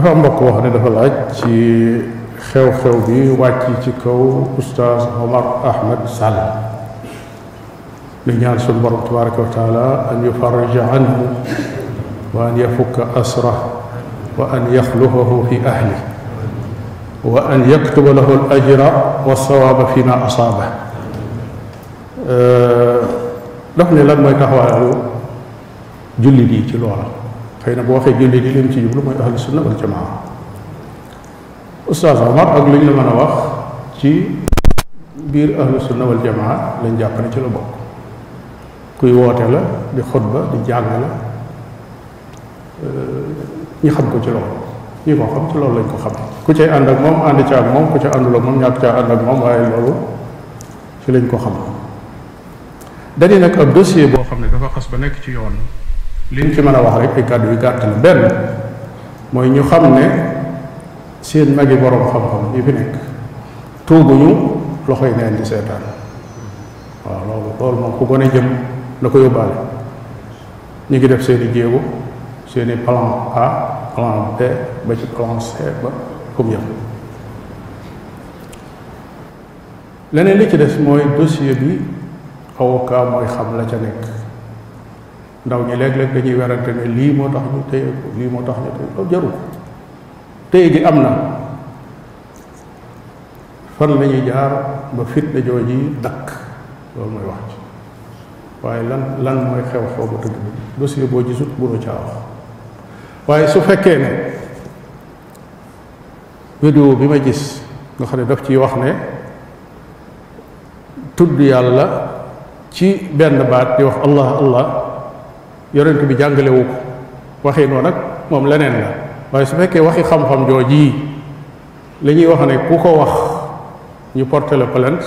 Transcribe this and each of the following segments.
dafa mbokk wax ne dafa laaj ci xew-xew bi wàcc ci kaw oustaz Omar Ahmed Sall li ñaan suñu borom tabaraka wa taala an yufarrija anhu wa an yafukka asra wa an yaxlufahu fi ahli wa an yaktuba lahu al ajra wa sawaaba fi ma asaaba. daf ne lan mooy taxawaayu jullit yi ci loola. xëy na boo waxee jullit yi lim ci jublu mooy ahlu sunna wal jamaa. Oustaz Omar ak luñ la mën a wax ci biir ahlu sunna wal jamaa lañ jàpp ne ci la bokk. kuy woote la di xutba di jàng la ñi xam ko ci loolu ñi ko xam ci loolu lañ ko xam. ku cay ànd ak moom ànd ca ak moom ku ca àndul ak moom ñàkk caa ànd ak moom waaye loolu ci lañ ko xam. dañu nag ab dossier boo xam ne dafa xas ba nekk ci yoon liñ ci mën a wax rek ay kàddu yu gàtt la. benn mooy ñu xam ne seen magi borom xam-xam yi fi nekk tuubuñu loxoy neen di seetaan. waaw loolu moom ku gone jëm na ko yóbbaale. ñu ngi def seeni jéego seeni plan A plan B ba ci plan C ba fu mu yem. leneen li ci des mooy dossier bi avocat mooy xam la ca nekk. ndaw ñi léeg-léeg dañuy werante ne lii moo tax ñu téye ko lii moo tax ñu téye ko jaru ko téye gi am na fan la ñuy jaar ba fitna jooji dakk loolu mooy wax ci waaye lan mooy xew-xew ba tëgg dossier boo gisut mënoo caa wax. waaye su fekkee ne vidéo bi ma gis nga xam ne daf ciy wax ne tudd yàlla ci benn baat di wax allah allah yonent bi jàngalewu ko waxee noonu nag moom leneen la. waaye su fekkee waxi xam-xam jooji li ñuy wax ne ku ko wax ñu porté la plainte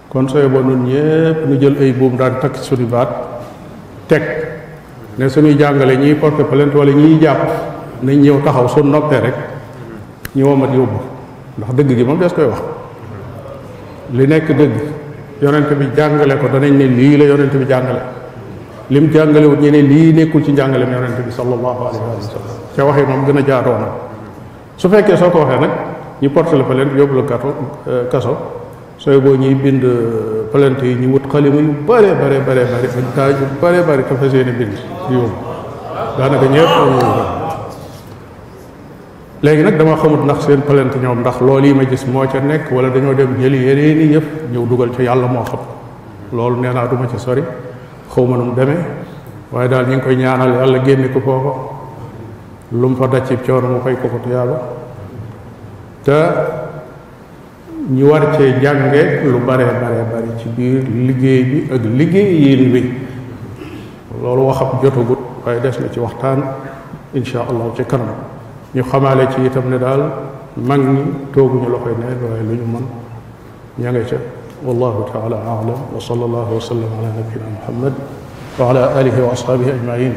kon sooy ba nun ñépp nu jël ay buum daan takk suñu baat teg ne suñuy jàngale ñiy porté plainte wala ñiy jàpp nañ ñëw taxaw su noppee rek ñu womat yóbbu. ndax dëgg gi moom des koy wax li nekk dëgg yonent bi jàngale ko danañ ne lii la yonent bi jàngale. lim jàngalewut ñu ne lii nekkul ci njàngalem yonente bi sallallahu alayhi wa sallam ca waxee moom gën a jaatoo nag. su fekkee soo ko waxee nag ñu porte la plainte yóbbu la kaso sooy boo ñuy bind plainte yi ñu wut xalima yu bare bare bare bare ak taaj yu bare bare te fas yéene bind di yóbbu daanaka ñëpp léegi nag dama xamut ndax seen plainte ñoom ndax loolu yi ma gis moo ca nekk wala dañoo dem jëli yeneeni yëf ñëw dugal ca yàlla moo xam. loolu nee naa duma ci sori xaw ma nu mu demee waaye daal ñu ngi koy ñaanal yàlla génne ko foofa lu mu fa daj ci coono mu fay ko ko tuyaaba te ñu war cee jànge lu bare bari ci biir liggéey bi ak liggéeyin bi. loolu waxam jotagut waaye des na ci waxtaan insha allah ci kanam. ñu xamaale ci itam ne daal mag ñi tooguñu loxoy neen waaye lu ñu mën ña nga ca. والله تعالى أعلم وصلى الله وسلم على نبينا محمد وعلى آله وأصحابه أجمعين.